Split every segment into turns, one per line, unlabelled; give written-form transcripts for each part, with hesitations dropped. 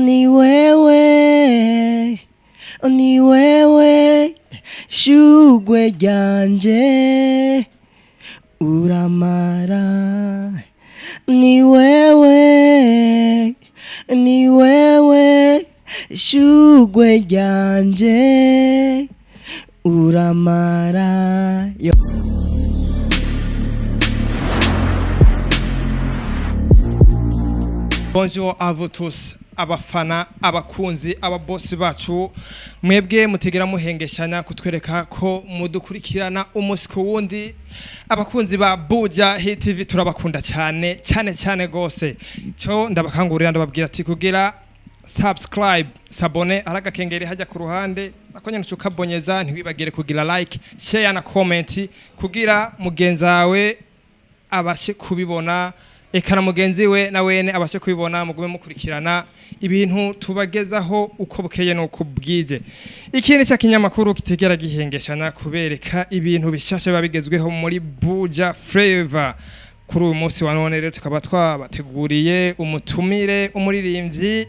Ni wewe, ni wewe, shugwe ryanje, uramara. Ni wewe, ni wewe, shugwe ryanje, uramara. Yo.
Bonjour à vous tous, abafana, abakunzi, ababosi bacu, mwebwe mutegera muhengeshanya kutwereka ko mudukurikirana umunsi ku wundi. Abakunzi ba Buja Hit TV, turabakunda cyane cyane cyane gose. Cyo ndabakangurira, ndababwira ati kugira subscribe, s'abonner, ari agakengeri hajya ku ruhande nako nyene ukabonyeza. Ntiwibagire kugira like, share na comment kugira mugenzi wawe abashe kubibona, eka na mugenzi we na wene abashe kubibona. Mugume mukurikirana ibintu tubagezaho uko bukeye nuko bwije. Ikindi cya kinyamakuru kitegera gihengeshana kubereka ibintu bishasha biba bigezweho muri Buja Flavor. Kuri uyu munsi wa none rero tukaba twabateguriye umutumire, umuririmbyi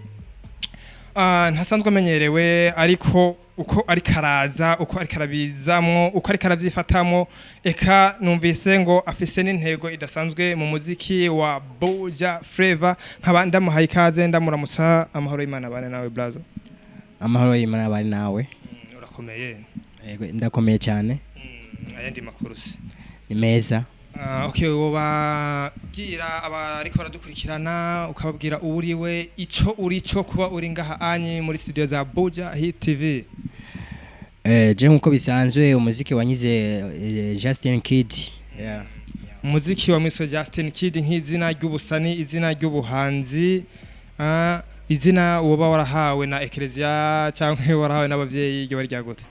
ntasanzwe amenyerewe, ariko uko ariko araza, uko ariko arabizamwo, uko ariko aravyifatamwo, eka numvise ngo afise n'intego idasanzwe mu muziki wa Buja Flavor. Nkaba ndamuhaye ikaze, ndamuramutsa. Amahoro y'Imana bane nawe, Blazo.
Amahoro y'Imana bari nawe.
Urakomeye?
Yego, ndakomeye cyane.
Ayandi makuru se?
Ni meza.
Okay, wobabwira abariko baradukurikirana, ukababwira uwuriwe, ico uri cyo, kuba uri ngaha anyi muri studio za Buja Hit TV?
Je nkuko bisanzwe, umuziki wanyize Justin Kid, yeah.
Umuziki wa Mr Justin Kid nk'izina ry'ubusani, izina ry'ubuhanzi, izina woba warahawe na eklezia cyangwa warahawe n'abavyeyi, iryo bari ryagute?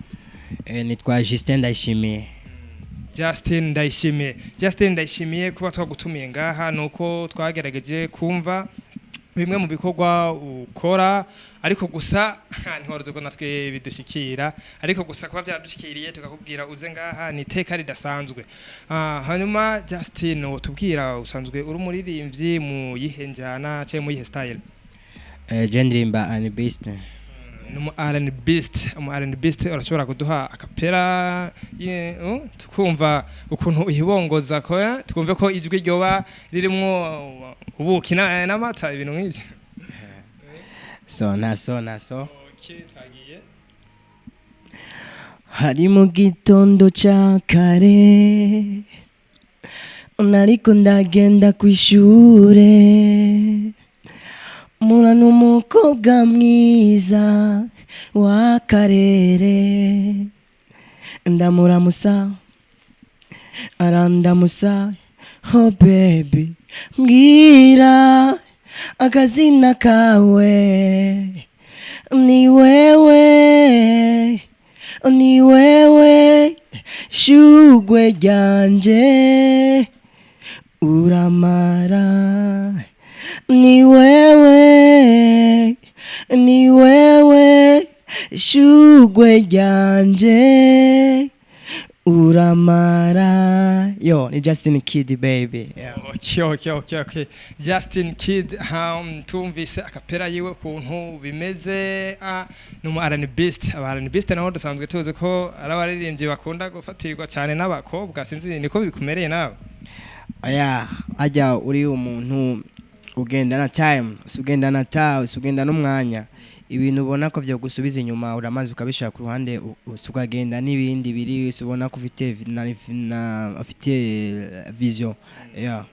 Nitwa Justin Ndayishimiye.
Justin Ndayishimiye. Justin Ndayishimiye, kuba twagutumiye ngaha nuko twagerageje kumva bimwe mu bikorwa ukora, ariko gusa ntiwaruze ko natwe bidushikira, ariko gusa kuba byaradushikiriye tukakubwira uze ngaha ni iteka ridasanzwe. Hanyuma Justin, wotubwira usanzwe uri umuririmbyi mu yihe njyana cyangwa mu yihe style?
Je ndirimba R&B.
Ni umu R&Bist. Umu R&Bist, urashobora kuduha a cappella tukumva ukuntu uhibongoza ko twumve ko ijwi ryoba ririmwo ubuki n'amata, ibintu nk'ibyo?
So na so na so.
Okay, twagiye.
Hari mu gitondo ca kare, nariko ndagenda kw'ishure, mura n'umukobwa mwiza w'akarere. Ndamuramusa, arandamusa. Oh baby, mbwira akazina kawe. Ni wewe, ni wewe, shugwe ryanje, uramara. Ni wewe, ni wewe, shugwe ryanje, uramara. Yo, ni Justin Kid, baby, yeah.
Okay. Justin Kid, tumvise a cappella yiwe ukuntu bimeze. Ni umu R&Bist. Aba R&Bist nabo dusanzwe tuzi ko ari abaririmbyi bakunda gufatirirwa cyane n'abakobwa. Sinzi niko bikumereye nawe?
Oya, ajya uri umuntu ugenda na time, ugenda na ta ugenda n'umwanya. Ibintu ubona ko vyogusubiza inyuma uramaze ukabishaka ku ruhande, ukagenda n'ibindi biri ubona ko ufite na ufite vision, yeah.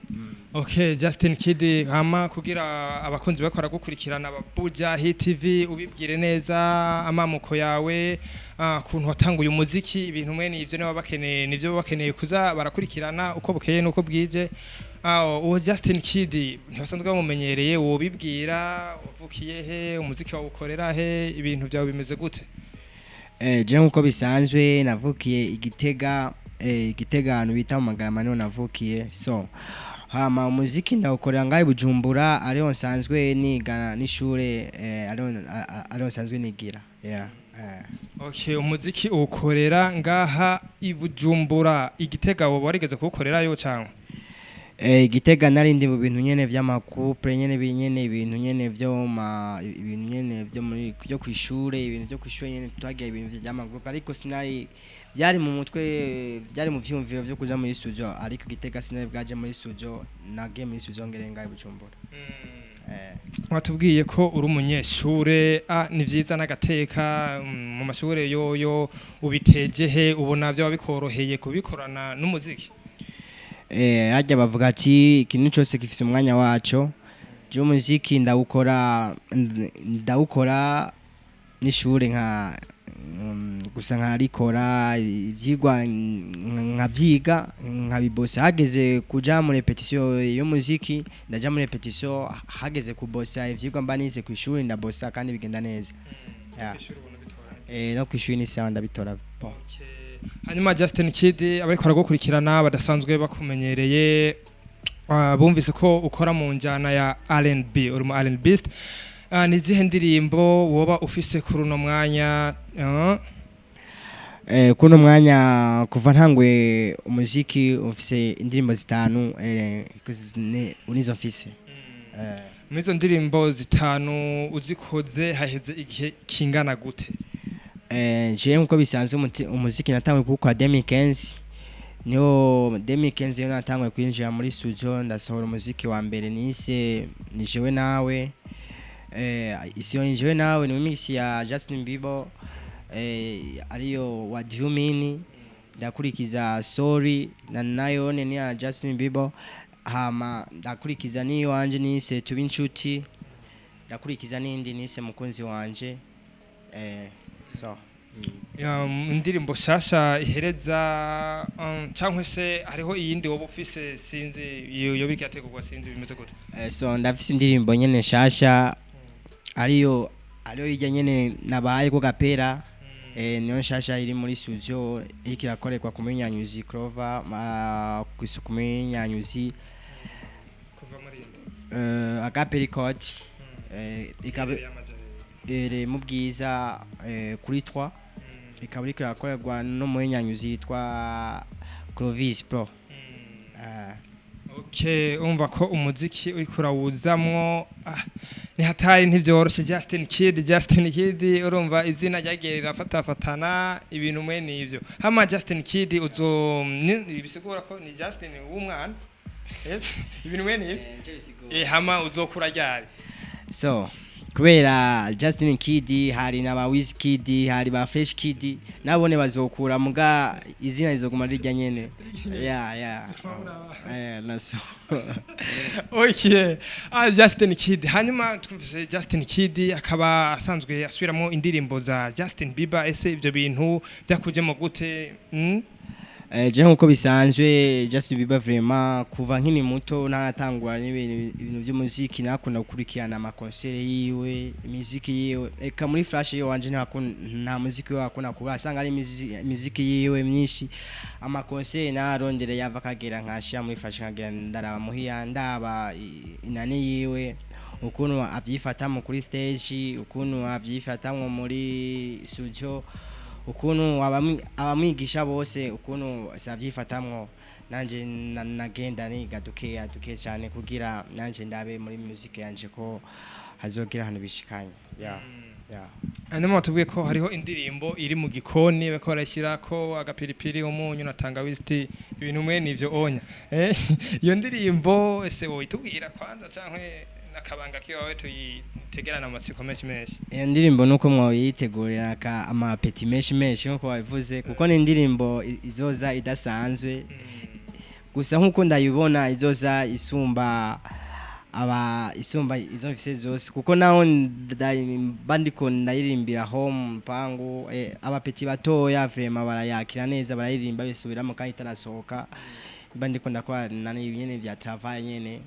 Okay, Justin Kid, hama kugira abakunzi bakora gukurikirana ba Buja Hit TV, ubibwire neza amamuko yawe, kuntu watanguye umuziki, ibintu mwene ivyo niba bakeneye, nivyo baba bakeneye kuza barakurikirana uko bukeye nuko bwije. Uwo Justin Kid ntibasanzwe bamumenyereye, wobibwira wavukiye he, umuziki wawe ukorera he, ibintu byawe bimeze gute?
Je nkuko bisanzwe navukiye Igitega, Igitega ahantu bita mu Magarama niho navukiye. So hama umuziki ndawukorera ngaho i Bujumbura, ariho nsanzwe niga n'ishure, ariho nsanzwe nigira, yeah.
Okay, umuziki uwukorera ngaha i Bujumbura. Igitega woba warigeze kuwukorerayo cyangwa?
Gitega nari ndi mu bintu nyene vy'ama couple nyene, binyene ibintu nyene vyo ma ibintu nyene vyo muri byo kwishure, ibintu vyo kwishure nyene, twagiye ibintu vy'ama groupe, ariko sinari byari mu mutwe, byari mu vyumviro vyo kuja muri studio, ariko Gitega sinari bwaje muri studio. Nagiye muri studio ngerenga i Bujumbura.
Watubwiye ko uri umunyeshure, ni vyiza n'agateka mu mashure yoyo ubiteje he? Ubona vyoba bikoroheye kubikorana n'umuziki?
Harya bavuga ati ikintu cyose gifise umwanya waco. Je umuziki ndawukora n'ishure nka gusa nkarikora ivyigwa, nkavyiga, nkabibosa. Hageze kuja muri répétition y'umuziki ndaja muri répétition, hageze kubosa ivyigwa mba nize kw'ishuri ndabosa kandi bigenda neza. Yeah. No kw'ishuri ni sawa, ndabitora bon.
Hanyuma Justin Kid, abariko baragukurikirana badasanzwe bakumenyereye, bumvise ko ukora mu njyana ya R&B, uri mu R&B. Ni izihe ndirimbo woba ufise kuri uno mwanya?
Kuno mwanya kuva ntangwe umuziki ufise indirimbo zitanu, unizo mfise.
Muri izo ndirimbo zitanu uzikoze haheze igihe kingana gute?
Je nkuko bisanzwe umuziki natanguye kuwukora 2015, niho 2015 niho natanguye kwinjira muri studio, ndasohora umuziki wa mbere nise Ni Jewe Nawe. Isiyo Ni Jewe Nawe ni mix ya Justin Bieber, ariyo What Do You Mean, ndakurikiza Sorry na nayo ni ya Justin Bieber, hama ndakurikiza niyo wanje nise Tube Inshuti, ndakurikiza n'indi nise Mukunzi Wanje. So
Ya, indirimbo shasha ihereza, cyangwa se hariho iyindi woba ufise? Sinzi iyo yoba irategurwa, sinzi bimeze gute.
So ndafise indirimbo nyene nshasha, ariyo ijya nyene nabaye ko gapera. Niyo nshasha iri muri studio, iriko irakorerwa ku Munyanyuzi Clover, ku Munyanyuzi.
Kuva muri indi
Agape Record, ikaba iri mu Bwiza, kuri 3, ikaba iriko irakorerwa no Munyanyuzi yitwa Clovis Pro.
Okay, umva ko umuziki uriko urawuzamwo, ni hatari, ntivyoroshe. Justin Kid, Justin Kid, urumva izina ryagiye rirafatafatana ibintu mwe nivyo. Hama Justin Kid uzo bisigura ko ni Justin w'umwana. Yes, ibintu mwe nivyo. Hama uzokura ryari?
So kubera Justin Kid hari na ba Wizkid, hari ba Fresh Kid, nabone bazokura, muga izina rizoguma rirya nyene. Yeah, naso.
Okay. Justin Kid. Hanyuma twumvise Justin Kid akaba asanzwe asubiramo indirimbo za Justin Bieber. Ese ibyo bintu byakujemo gute?
Je nkuko bisanzwe Justin Bieber vraiment kuva nkiri muto ntaratangura n'ibintu ibintu by'umuziki nakunda gukurikirana ama concert yiwe, imiziki yiwe. Eka muri flash yiwe wanje nta muziki we wakunda kuba asanga ari imiziki yiwe myinshi. Ama concert narondere yava akagera nkashira muri flash, nkagenda ndaraba muhira, ndaba inani yiwe, ukuntu avyifatamo kuri stage, ukuntu avyifatamwo muri studio, ukuntu abamwigisha bose ukuntu savyifatamwo. Nanje nagenda niga dukeya duke cyane kugira nanje ndabe muri music yanje ko hazogira ahantu bishikanye. Yeah.
Hanyuma watubwiye ko hariho indirimbo iri mu gikoni bariko barashyirako agapiripiri, umunyu na tangawizi, ibintu mwe nivyo onya. Iyo ndirimbo ese woyitubwira kwanza canke nakabanga kiwawe tuyitegerana amatsiko menshi menshi?
Iyo ndirimbo nuko mwoyitegurira ka amapeti menshi menshi nkuko wabivuze, kuko ni indirimbo izoza idasanzwe. Gusa nkuko ndayibona izoza isumba aba isumba izo mfise zose, kuko naho mba ndiko ndayirimbira home mpangu, abapeti batoya vraiment barayakira neza, barayiririmba bisubiramo kandi itarasohoka. Mba ndiko ndakora nani nyene vya travail nyene,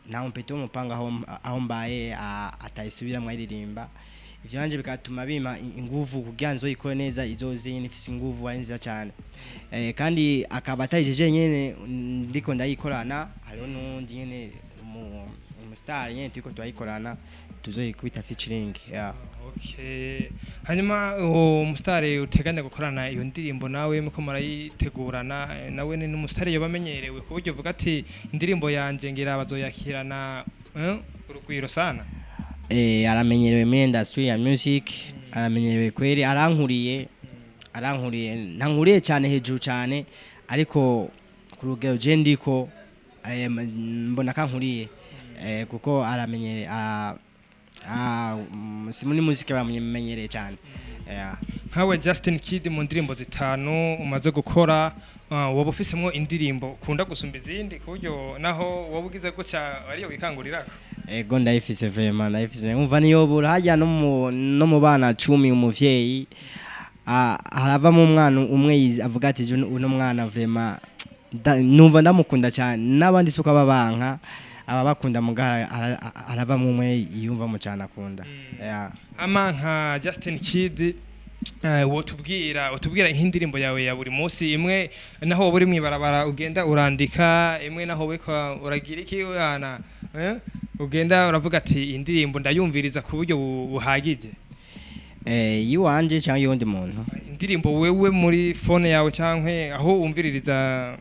nta mupeti wo mupanga aho mbaye atayisubiramwo ayiririmba. Ivyo nanje bigatuma bimpa inguvu kugira nzoyikore neza, izoze nyene ifise inguvu, ari nziza cyane. Kandi akaba atayijeje nyene ndiko ndayikorana, hariho n'uwundi nyene umu star nyene turiko turayikorana. Tuzoyikubita featuring, yeah.
Okay. Hanyuma uwo musitari uteganya gukorana iyo ndirimbo nawe muko murayitegurana, nawe ni n'umusitari yoba amenyerewe ku buryo uvuga ati indirimbo yanje ngira bazoyakirana urugwiro sana?
Aramenyerewe muri industry ya music, aramenyerewe kweri, arankuriye, ntankuriye cyane hejuru cyane, ariko ku rugero je ndiko, mbona kankuriye, kuko aramenyereye, si muri music baramumenyereye cyane, yeah.
Nkawe Justin Kid, mu ndirimbo zitanu umaze gukora, woba ufisemwo indirimbo ukunda gusumba izindi ku buryo naho woba ugize gutya ariyo wikangurirako?
Ego, ndayifise vraiment, ndayifise. Umva, niyobura hajya no mu bana 10, umuvyeyi haravamo umwana umwe avuga ati: "Uno mwana vraiment numva ndamukunda cyane." N'abandi suko ababanka aba bakunda, mugara haravamo umwe yiyumvamo cyane akunda, yeah.
Ama nka Justin Kid, wotubwira nk'indirimbo yawe ya buri munsi imwe, naho woba uri mw'ibarabara ugenda urandika imwe, naho uriko uragira iki wana, ugenda uravuga ati indirimbo ndayumviriza ku buryo buhagije?
Yiwanje cyangwa y'undi muntu?
Indirimbo wewe muri phone yawe canke aho wumviririza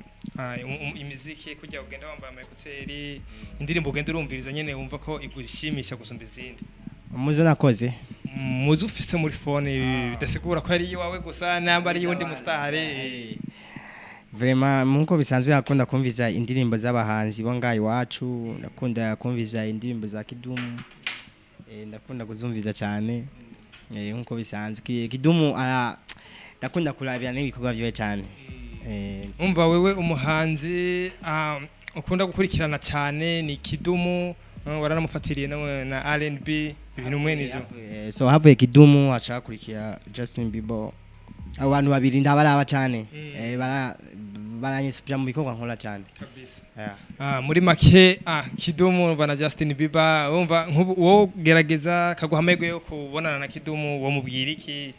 imiziki, kujya ugenda wambaye ama écouteurs, indirimbo ugenda urumviriza nyene wumva ko igushimisha gusumba izindi.
Muzo nakoze?
Muzi ufise muri phone, bidasigura ko ari iwawe gusa, namba ari iy'undi musitari.
Vraiment, nkuko bisanzwe nakunda kumviza indirimbo z'abahanzi bo ngaha iwacu, ndakunda kumviza indirimbo za Kidumu, ndakunda kuzumviza cyane, nkuko bisanzwe Kidumu ndakunda kurabira n'ibikorwa vyiwe cyane.
Umva, wewe umuhanzi ukunda gukurikirana cyane ni Kidumu, waranamufatiriye na R&B, ibintu mwe nivyo.
So havuye Kidumu haca hakurikira Justin Bieber. Abo bantu babiri ndabaraba cyane. Baranyisupira mu bikorwa nkora cyane.
Kabisa.
Yeah.
Muri make, Kidumu bana Justin Bieber, wumva nk'ubu wowe gerageza kaguha amahirwe yo kubonana na Kidumu, wo mubwira iki?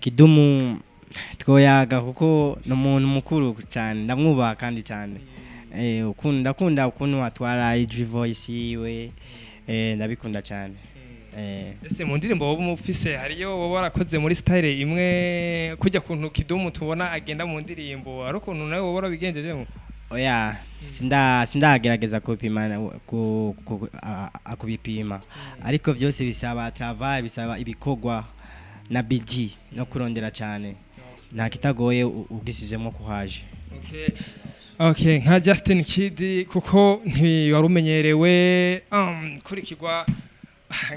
Kidumu twoyaga kuko ni umuntu mukuru cyane, ndamwubaha kandi cyane. Ndakunda ukuntu atwara ijwi, voice yiwe, ndabikunda cyane.
Ese mu ndirimbo wowe ufise hariyo wowe warakoze muri style imwe kujya kuntu Kidumu tubona agenda mu ndirimbo, ari ukuntu nawe wowe warabigenjejemo?
Oya, sindagerageza kubipima kubipima, ariko byose bisaba travail, bisaba ibikorwa na BD no kurondera cyane, nta kitagoye ugisizemo kuhaje.
Okay, nka Justin Kid, kuko ntiwari umenyerewe kurikirwa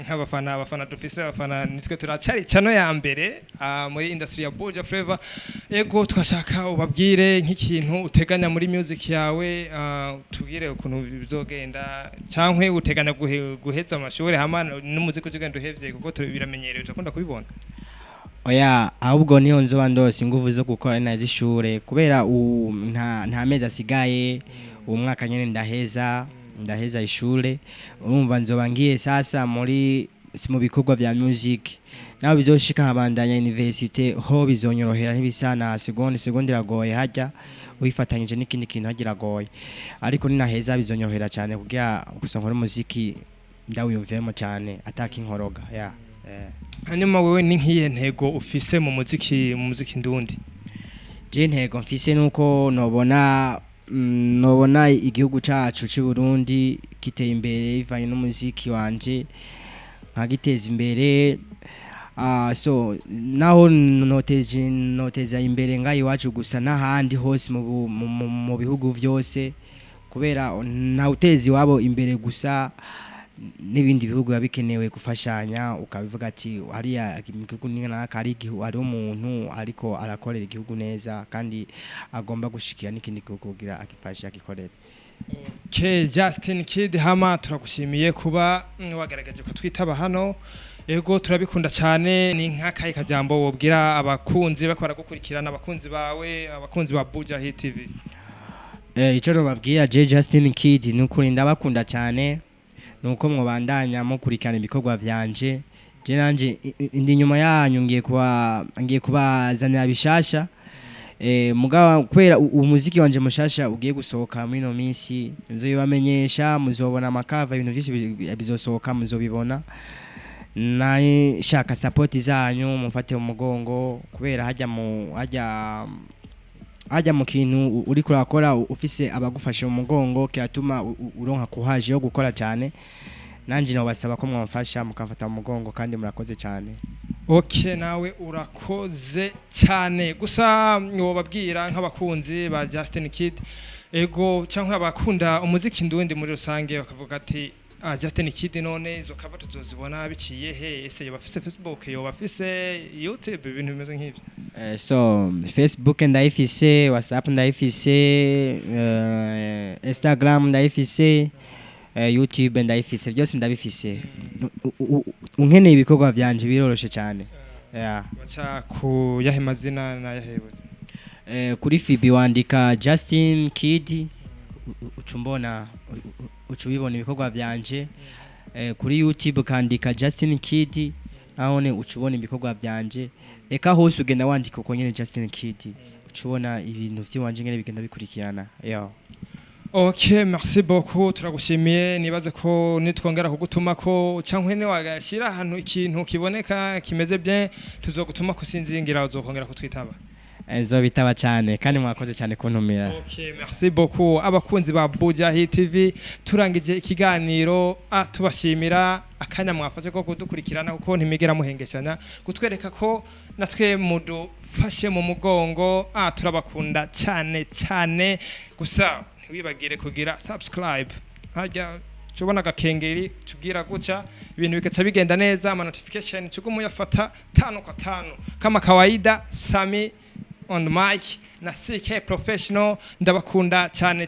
nk'abafana, abafana dufise, abafana nitwe turacari cano ya mbere muri industry ya Buja Flavor. Ego, twashaka ubabwire nk'ikintu uteganya muri music yawe, tubwire ukuntu bizogenda, cankwe uteganya guheza amashuri hama n'umuziki ugenda uhevye, kuko biramenyerewe, turakunda kubibona.
Oya, ahubwo niyo nzoba ndose inguvu zo gukora neza ishure, kubera nta mezi asigaye, uwo mwaka nyene ndaheza ishure. Urumva nzoba ngiye sasa muri si mu bikorwa vya music, naho bizoshika nkabandanya université ho bizonyorohera, ntibisa na seconde. Seconde iragoye, hajya uyifatanyije n'ikindi kintu hajya iragoye, ariko ninaheza bizonyorohera cyane kugira gusa nkore umuziki ndawiyumvemo cyane atakinkoroga, yeah.
Hanyuma wewe ni nk'iyihe ntego ufise mu muziki ndundi?
Je intego mfise nuko nobona igihugu cacu c'u Burundi giteye imbere bivanye n'umuziki wanje, nkagiteza imbere. So naho noteza imbere ngaha iwacu gusa, n'ahandi hose mu bihugu vyose, kubera ntawuteza iwabo imbere gusa, n'ibindi bihugu biba bikenewe gufashanya, ukabivuga ati hariya mu gihugu naka hari igihu hari umuntu ariko arakorera igihugu neza kandi agomba gushikira n'ikindi gihugu kugira agifashe agikorere.
Ke Justin Kid, hama turagushimiye kuba wagaragaje ko twitaba hano. Ego, turabikunda cyane. Ni nk'akahe kajambo wobwira abakunzi bako baragukurikirana, abakunzi bawe, abakunzi ba Buja Hit TV?
Ico nobabwira je Justin Kid nukuri ndabakunda cyane, nuko mwobandanya mukurikirana ibikorwa vyanje. Je nanje ndi inyuma yanyu, ngiye kubazanira bishasha. Mugaba kubera umuziki wanje mushasha ugiye gusohoka muri ino minsi, nzoyibamenyesha, muzobona amakava, ibintu byinshi bizosohoka, muzobibona. Nari shaka support zanyu, mumfate mu mugongo, kubera hajya mu kintu uriko urakora, ufise abagufashe mu mugongo, kiratuma uronka kuhaje yo gukora cyane. Nanje nobasaba ko mwamfasha mukamfata mu mugongo, kandi murakoze cyane.
Okay, nawe urakoze cyane. Gusa wobabwira nk'abakunzi ba Justin Kid, ego, cyangwa abakunda umuziki ndundi muri rusange, bakavuga ati: "Ah, Justin Kid, none izo cover tuzozibona biciye he? Ese yoba afise Facebook, yoba afise YouTube?" Ibintu bimeze nk'ibyo.
So Facebook ndayifise, WhatsApp ndayifise, Instagram ndayifise, YouTube ndayifise, byose ndabifise. Unkeneye ibikorwa byanje biroroshe cyane, yeah.
Baca ku yahe mazina nayahewe?
Kuri FB wandika Justin Kid, uca umbona, uca ubibona ibikorwa byanje. Kuri YouTube ukandika Justin Kid, nahone uca ubona ibikorwa byanje. Eka hose ugenda wandika uko nyene Justin Kid, uca ubona ibintu vy'iwanje ngene bigenda bikurikirana, yo.
Ok, merci beaucoup, turagushimiye. Nibaze ko nitwongera kugutuma ko cyangwa ne wagashyira ahantu ikintu kiboneka kimeze bien, tuzogutuma ko, sinzingira uzokongera kutwitaba.
Nzobitaba cyane, kandi mwakoze cyane kuntumira.
Ok, merci beaucoup. Abakunzi ba Buja Hit TV, turangije ikiganiro, tubashimira akanya mwafashe ko kudukurikirana, kuko ntimigera muhengeshanya kutwereka ko natwe mudufashe mu mugongo. Turabakunda cyane cyane. Gusa ntiwibagire kugira subscribe, hajya tubona agakengeri tubwira gutya, ibintu bigaca bigenda neza, ama notification tugumu uyafata tano kwa tano. Kama kawaida, Sami on the mic na CK Professional, ndabakunda cyane.